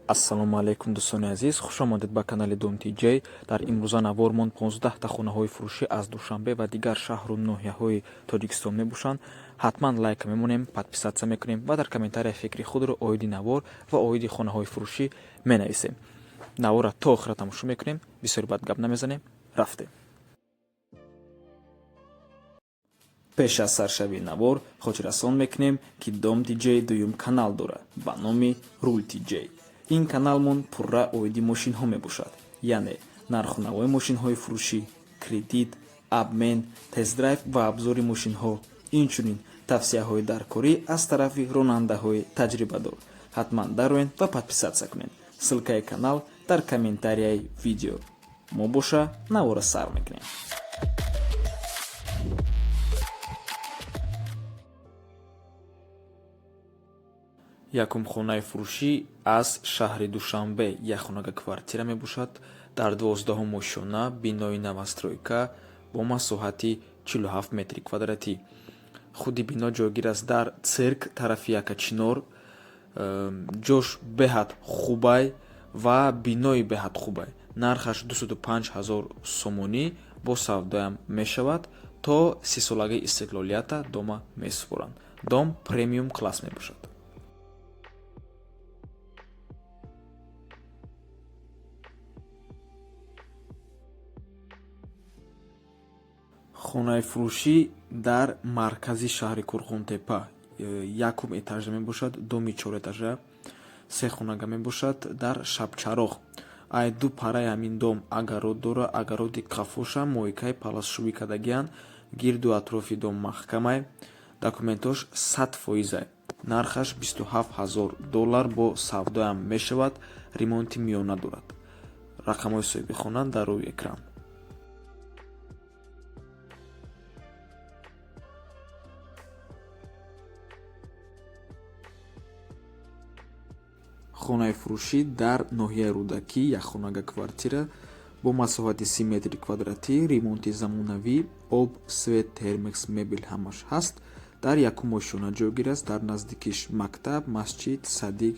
Ассалому алайкум, дӯстони азиз, хушомадед ба канали Дом Тиҷей. Дар имрӯза навормон 15та хонаҳои фурӯшӣ аз Душанбе ва дигар шаҳру ноҳияҳои Тоҷикистон мебошанд. Ҳатман лайк мемонем, подписаться мекунем ва дар комментария фикри худро оиди навор ва оиди хонаҳои фурӯшӣ менависем. Наворро то охира тамошо мекунем, бисёри бад гап намезанем, рафтем. Пеш аз саршавии навор хотиррасон мекунем, ки Дом Тиҷей дуюм канал дорад ба номи Рул Тиҷей. Ин каналмон пурра оиди мошинҳо мебошад, яъне нарху навои мошинҳои фурӯшӣ, кредит, обмен, тест-драйв ва обзори мошинҳо, инчунин тавсияҳои даркорӣ аз тарафи ронандаҳои таҷрибадор. Ҳатман дароен ва подписаться кунед. Ссылкаи канал дар комментарияи видео. Мо боша навора сар мекунем. Якум хонаи фурӯшӣ аз шаҳри Душанбе якхонага квартира мебошад дар 12-ум ошёна, бинои новостройка бо масоҳати 47 метри квадратӣ. Худи бино ҷойгир аст дар цирк, тарафи Якачинор. Ҷош беҳад хубай ва бинои беҳад хубай. Нархаш 205 ҳазор сомонӣ, бо савдоям мешавад. То 30-солагии истиқлолията дома месупоранд. Дом премиум класс мебошад. Хонаи фурӯшӣ дар маркази шаҳри Қӯрғонтеппа, якум этажа мебошад, доми чорэтажа, се хонага мебошад дар Шабчароғ. Ай ду параи ҳамин дом огород дора, огороди қафоша мойкаи паласшӯӣ кардагианд, гирду атрофи дом маҳкамай, документош 100%-ай. Нархаш 27 000 доллар, бо савдоям мешавад, ремонти миёна дорад. Рақамҳои соҳиби хона дар рӯи экран. Хонаи фурӯшӣ дар ноҳияи Рӯдакӣ, якхонага квартира бо масоҳати 30 метри квадратӣ, ремонти замонавӣ, об, свет, термекс, мебел ҳамаш ҳаст. Дар якум ошёна ҷойгир аст, дар наздикиш мактаб, масҷид, садик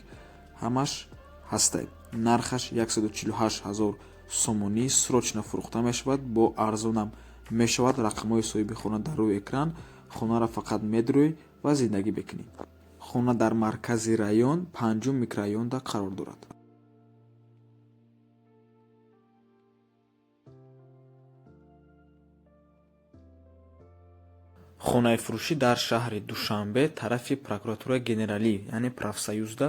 ҳамаш ҳастай. Нархаш 148 ҳазор сомонӣ, срочно фурӯхта мешавад, бо арзонам мешавад. Рақамҳои соҳиби хона дар рӯи экран. Хонаро фақат медурӯй ва зиндагӣ мекунӣ. Хона дар маркази район, панҷум микрорайонда қарор дорад. Хонаи фурӯшӣ дар шаҳри Душанбе, тарафи прокуратураи генералӣ, яъне Профсоюзда,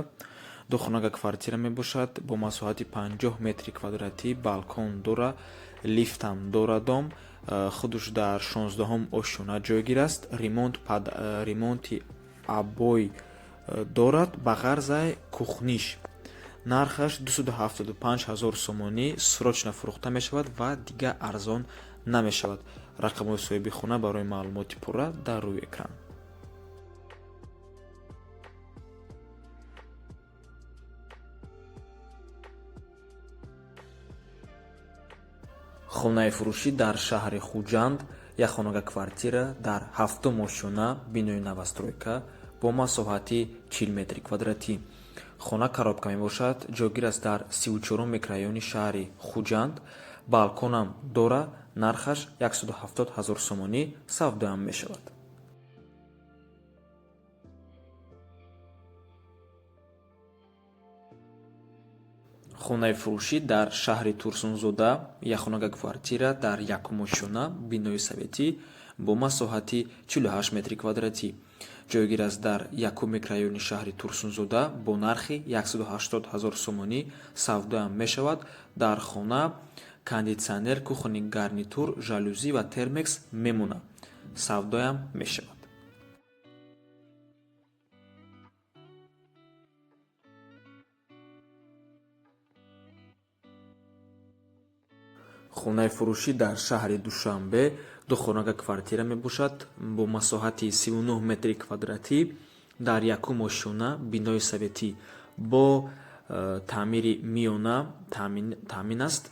духонага квартира мебошад бо масоҳати 50 метри квадратӣ, балкон дора, лифтам дора. Дом худуш дар 16-ум ошёна ҷойгир аст. Ремонти обой дорад, ба ғарзаи кухниш. Нархаш 275 ҳазор сомонӣ, срочно фурӯхта мешавад ва дигар арзон намешавад. Рақамҳои соҳиби хона барои маълумоти пурра дар рӯи экран. Хонаи фурӯшӣ дар шаҳри Хуҷанд, якхонага квартира дар ҳафтум ошёна, бинои новостройка бо масоҳати 40 метри квадратӣ. Хона коробка мебошад, ҷойгир аст дар 34-ум микрорайони шаҳри Хуҷанд, балконам дора. Нархаш 170 ҳазор сомонӣ, савдоям мешавад. Хонаи фурӯшӣ дар шаҳри Турсунзода, якхонага квартира дар якум ошёна, бинои советӣ бо масоҳати 48 метри квадратӣ, ҷойгир аст дар якум микрорайони шаҳри Турсунзода, бо нархи 180 ҳазор сомонӣ, савдоям мешавад. Дар хона кондитсионер, кухонный гарнитур, жалюзи ва термекс мемонад, савдоям мешавад. Хонаи фурӯшӣ дар шаҳри Душанбе, духонага квартира мебошад бо масоҳати 39 метри квадратӣ дар якум ошёна, бинои советӣ бо таъмири миёна таъмин аст.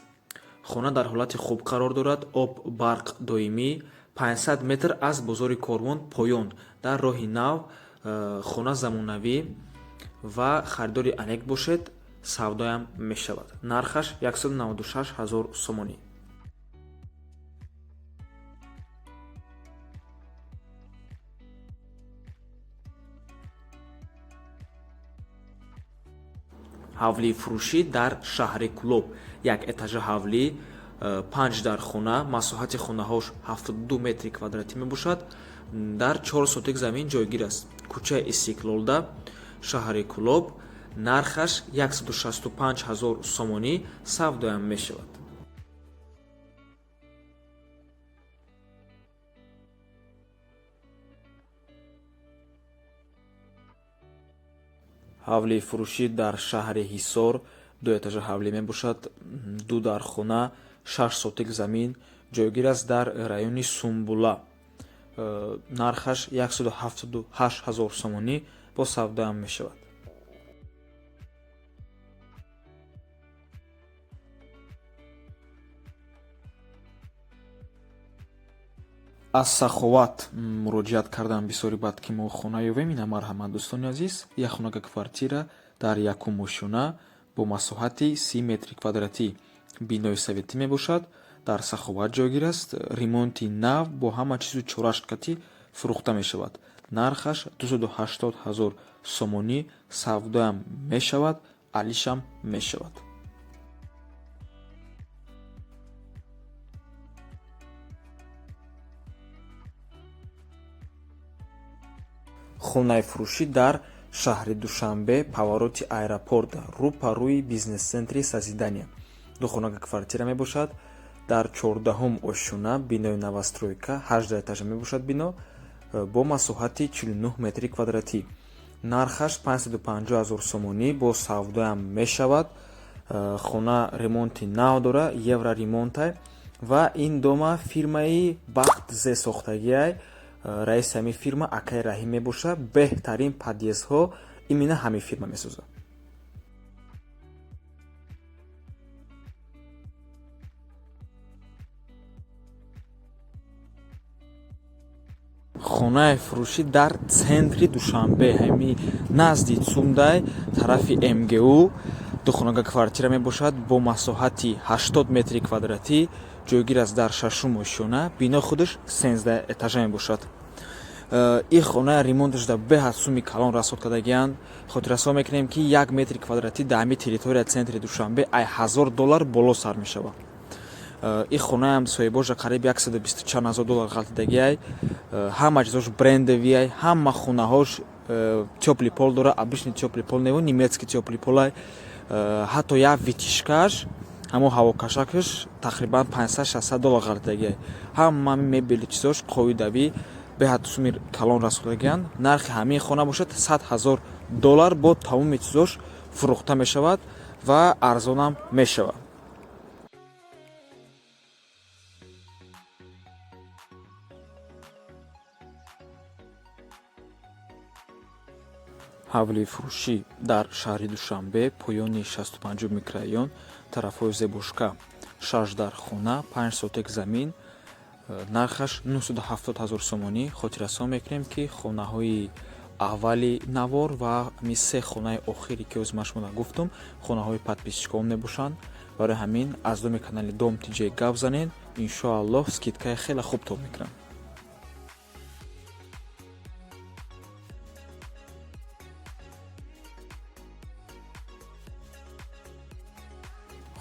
Хона дар ҳолати хуб қарор дорад, об, барқ доимӣ, 500 метр аз бозори Корвон поён, дар роҳи нав. Хона замонавӣ ва харидори анек бошед. Савдоям мешавад. Нархаш 196 ҳазор сомонӣ. Ҳавлии фурӯшӣ дар шаҳри Кӯлоб. Як этажа ҳавлӣ, 5 дархона, масоҳати хонаҳош 72 метри квадратӣ мебошад. Дар 4 сотик замин ҷойгир аст. Кӯчаи Истиқлолда, шаҳри Кӯлоб, нархаш 165 ҳазор сомонӣ, савдоям мешавад. Ҳавлии фурӯшӣ дар шаҳри Ҳисор, ду этажа ҳавлӣ мебошад, ду дархона, 6 сотик замин, ҷойгир аст дар райони Сумбула. Нархаш 178 ҳазор сомонӣ, бо савдоям мешавад. Аз Саховат муроҷиат кардам бисёри баъд, ки мо хона ёвем. Ина, марҳамат, дӯстони азиз, як хонага квартира дар якум ошёна бо масоҳати 30 метри квадратӣ, бинои советӣ мебошад, дар Саховат ҷойгир аст. Ремонти нав бо ҳама чизу чораш қатӣ фурӯхта мешавад. Нархаш 280 ҳазор сомонӣ, савдоям мешавад, алишам мешавад. Хонаи фурӯшӣ дар шаҳри Душанбе, повороти аэропорта, рӯ па рӯи бизнес-центри Созидания, ду хонага квартира мебошад. Дар 14-ум ошёна, бинои новостройка, 18 этажа мебошад бино, бо масоҳати 49 метри квадратӣ. Нархаш 550 ҳазор сомонӣ, бо савдоям мешавад. Хона ремонти нав дора, евроремонтай, ва ин дома фирмаи Бахт Зе сохтагиай. Раиси ҳамин фирма акаи Раҳим мебошад. Беҳтарин подъездҳо именно ҳамин фирма месозад. Хонаи фурӯшӣ дар центри Душанбе, ҳами назди ЦУМдай, тарафи МГУ, ду хонага квартира мебошад бо масоҳати 80 метри квадратӣ, ҷойгир аст дар шашум ошёна. Бино худаш 13 этажа мебошад. Ин хона ремонташ дар беҳад суми калон расход кардагианд. Хотиррасон мекунем, ки як метри квадратӣ дар ҳамин территория центри Душанбе ай 1000 доллар боло сар мешавад. Ин хонаам соҳибоша қариб 120 чанд ҳазор доллар ғалтидагиай. Ҳама чизош брендовиай, ҳама хонаҳош тёплый пол дора, обычный тёплый пол не, немецкий тёплый полай. Ҳатто як вытяжкаш, ҳамон ҳавокашакаш, тақрибан 500-600 доллар ғалтидагиай. Ҳама мебели, чизош қоидавӣ, беҳад суми калон расход кардагианд. Нархи ҳамин хона бошад 100 000 доллар, бо тамоми чизош фурӯхта мешавад ва арзонам мешавад. Ҳавлии фурӯшӣ дар шаҳри Душанбе, поёни 65 микрорайон, тарафҳои Зебошка, шаш дар хона, 5 сотек замин, нархаш 970 ҳазор сомонӣ. Хотиррасон мекунем, ки хонаҳои аввали навор ва ҳамин се хонаи охире, ки ҳозир ман шумо гуфтум, хонаҳои подписчикон мебошанд. Барои ҳамин аз доми канали Дом ТЖ гап занед, иншоаллоҳ, скидкаи хеле хуб тоб мекунам.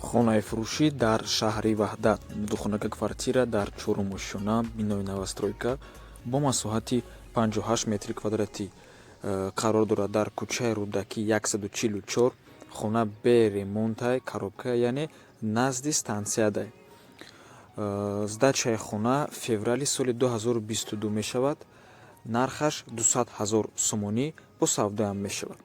Хонаи фурӯшӣ дар шаҳри Ваҳдат, духонака квартира дар чорум ошёна, бинои новостройка, бо масоҳати 58 метри квадратӣ, қарор дорад дар кӯчаи Рӯдакӣ 144. Хона бе ремонтай, коробка, яъне назди стансиядай. Сдачаи хона феврали соли 2022 мешавад. Нархаш 200 ҳазор сомонӣ, бо савдоям мешавад.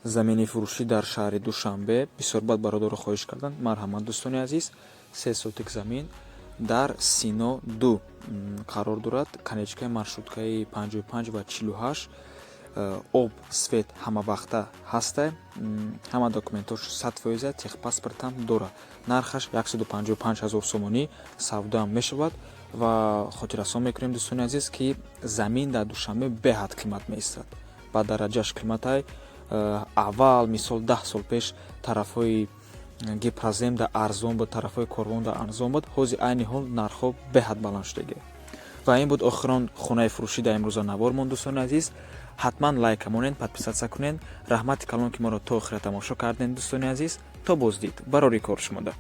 Замини фурӯшӣ дар шаҳри Душанбе. Бисёр бад бародаро хоҳиш карданд. Марҳамат, дӯстони азиз, се сотик замин дар Сино 2 қарор дорад, конечкаи маршруткаи 55 ва 48. Об, свет ҳамавақта ҳаста, ҳама документош 100%, техпаспортам дора. Нархаш 155 ҳазор сомонӣ, савдоам мешавад. Ва хотиррасон мекунем, дӯстони азиз, ки замин дар Душанбе беҳад қимат меистад, ба дараҷаш қиматай. Аввал, мисол, 10 сол пеш тарафҳои Гипроземда арзон буд, тарафҳои Корвонда арзон буд. Ҳозир, айни ҳол, нархҳо беҳад баланд шудагӣ. Ва ин буд охирон хонаи фурӯшӣ дар имрӯза навормон. Дӯстони азиз, ҳатман лайка монед, подписаться кунед. Раҳмати калон, ки моро то охира тамошо кардем. Дӯстони азиз, то боздид, барори кор шумода.